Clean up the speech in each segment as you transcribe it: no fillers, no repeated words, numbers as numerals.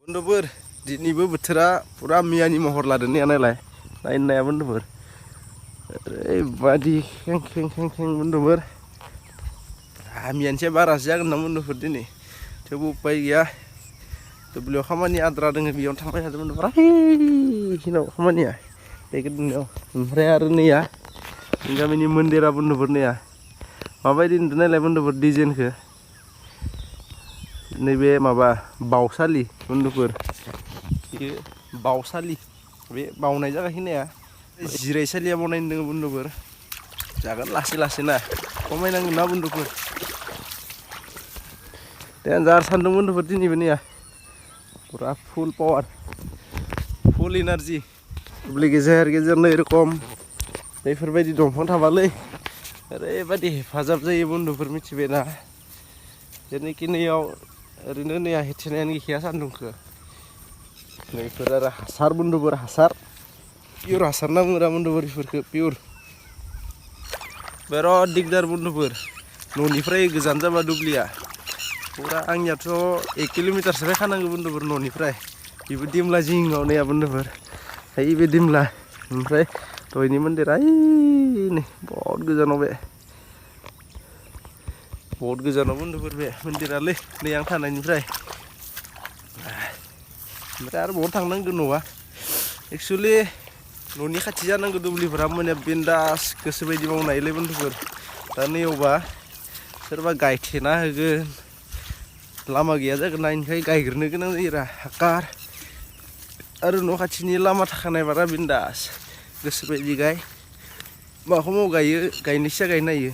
बन्दुफोर दिनैबो बोथोरा पुरा मियानि महर लादों नायलाय नायनो नाया बन्दुफोर ओरैबादि खें खें खें खें बन्दुफोर मियानिसाय बारासो जागोन ना बन्दुफोर दिनै थेवबो उपाय गैया दुब्लियाव खामानि आद्रा दङ बेयावनो थांबाय थादों बन्दुफोर ओइखिनाव खामानिया बेखिनियाव ओमफ्राय आरो नैया गामिनि मन्दिरा बन्दुफोर नैया माबायदि नुदों नायलाय बन्दुफोर डिजाइनखौ नैबे माबा बावसालि बन्दुफोर बेयो बावसालि बे बावनाय जागाखिनिया जिरायसालिया बनायनो दोङो बन्दुफोर जागोन लासै लासैना खमायनांगोन ना बन्दुफोर देनजार सान्दुं बन्दुफोर दिनैबो नैया पुरा फुल पावार फुल एनार्जि दुब्लि गेजेर गेजेर नै रखम बेफोरबायदि दंफां थाबालै ओरैबायदि हेफाजाब जायो बन्दुफोर मिथिबायना जेरैखि नैयाव ओरैनो नैया हेथेनायानो गैखाया सान्दुंखौ नैफोर आरो हासार बन्दुफोर हासार पियर हासार होनना बुङोरा बन्दुफोर बेफोरखौ पियर बिराद दिगदार बन्दुफोर न'निफ्राय गोजान जाबा दुब्लिया पुरा आंनियाथ' 1 किल'मिटारसो फैखानांगौ बन्दुफोर न'निफ्राय बेबो दिमला जिङाव नैया बन्दुफोर ओइ बे दिमला ओमफ्राय दहायनि मन्दिरा ओइ नै बहुद गोजानाव बे बहुद गोजानाव बन्दुफोर बे मन्दिरालै नै आं थानायनिफ्राय ओमफ्राय आरो बहुद थांनांगौ न'आ एक्सुवेलि न'नि खाथि जानांगौ दुब्लिफोरा माने बिन्दास गोसो बायदि मावनो हायोलै बन्दुफोर दा नैयावबा सोरबा गायथेना होगोन लामा गैया जागोन ना ओंखायनो गायग्रोनो गोनां जायोरा हाखार आरो न' खाथिनि लामा थाखानाय बारा बिन्दास गोसो बायदि गाय माखौ माव गायो गायनो इसा गायनो हायो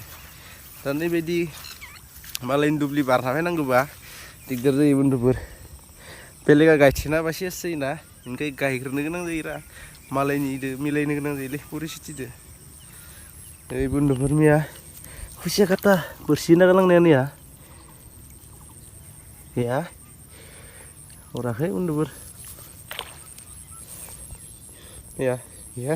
दा नैबायदि मालायनि दुब्लि बारना फैनांगौबा दिगदार जायो बन्दुफोर बेलेगा गायथेनाबा सेस जायोना ओंखायनो गायग्रोनो गोनां जायोरा मालायनिदो मिलायनो गोनां जायोलै परिस्थितिदो ओइ बन्दुफोर मैया खुसिया काटा बोरसि होना गालांनाया नैया गैया हराखै बन्दुफोर मैया गैया